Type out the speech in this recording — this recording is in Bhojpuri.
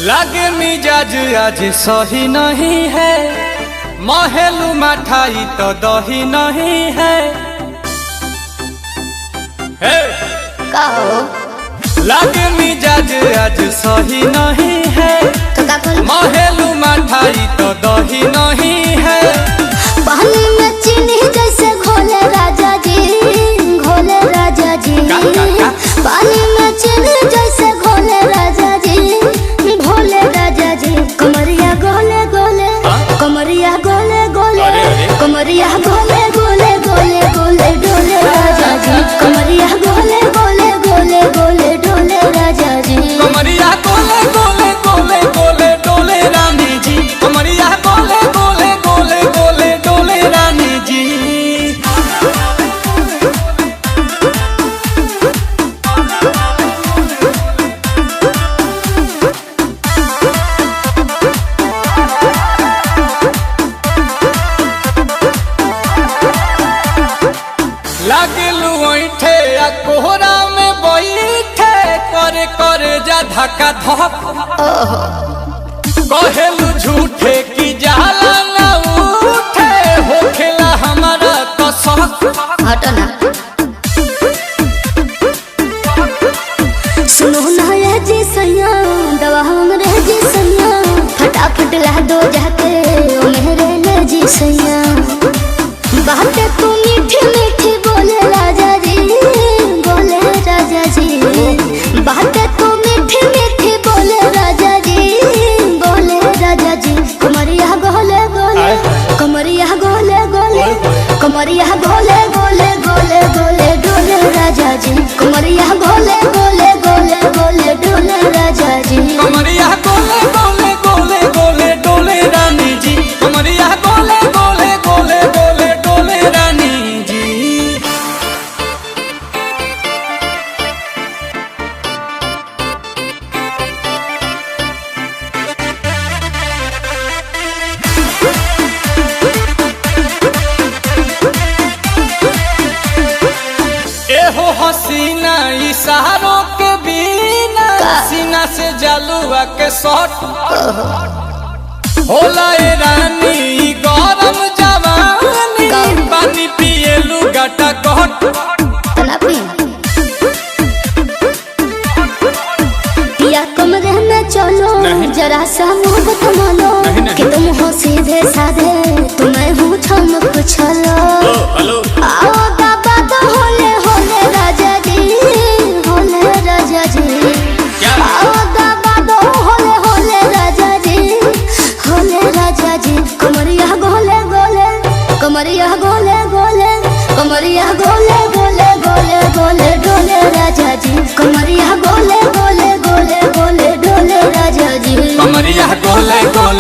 लागे मिजाज आज सही नहीं है, महलू मठाई तो दही नहीं है। हे! का हो? लागे मिजाज आज सही नहीं है, तो का बोल? महलू मठाई तो दही नहीं है। पानी में चीनी जैसे घोले राजा जी, घोले राजा जी। का, का, का? पानी में चीनी जैसे घोले राजा जी, घोले राजा जी। कमरिया गोले गोले, हाँ? कमरिया गोले गोले, अरे, अरे। कमरिया गोले गोले गोले गोले डोले राजा जी, कमरिया गोले गोले गोले गोले डोले राजा जी। कमरिया गोले गोले गोले गोले डोले रानी जी, कमरिया गोले गोले गोले गोले डोले रानी जी। लागलू ऐठे आ कोहरा में बैठे, करे करे जा धक्का धक। कहेलू झूठे की जाला ना उठे, होखेला हमारा कसक। हटो ना, सुनो ना ये जी सैया, दवा हमरे जी सैया, फटाफट ला दो जाके ओ मेरे ले जी सैया। बातें तू मीठी मीठी बोले राजा जी, बोले राजा जी। बातें तू मीठी मीठी बोले राजा जी, बोले राजा जी। कमरिया गोले गोले, कमरिया गोले गोले, कमरिया गोले गोले गोले गोले डोले राजा जी, कमरिया गोले गोले गोले गोले डोले राजा जी। कमरिया गोले गोले गोले गोले डोले रानी जी, कमरिया गोले गोले गोले गोले डोले रानी जी। एहो हसीना इशारों के बिना सीना से जालुआ के शॉट होला। ए रानी ई गरम जवानी, पानी पिए लुगाटा कट। तना पी पिया कमरे में चलो, जरा सा मुंह थमा लो। नहीं, नहीं। कि तुम हो सीधे साधे, तुम्हें हूँ छमक छलो। हेलो। आओ बाबा तो होले होले राजा जी, होले राजा जी। क्या? आओ बाबा तो होले होले राजा जी, होले राजा जी। कमरिया गोले गोले, कमरिया गोले गोले, कमरिया गोले गोले गोले गोले डोले राजा जी, कमरिया गोले गोले गोले गोले डोले राजा जी। कमरिया गोले गोले।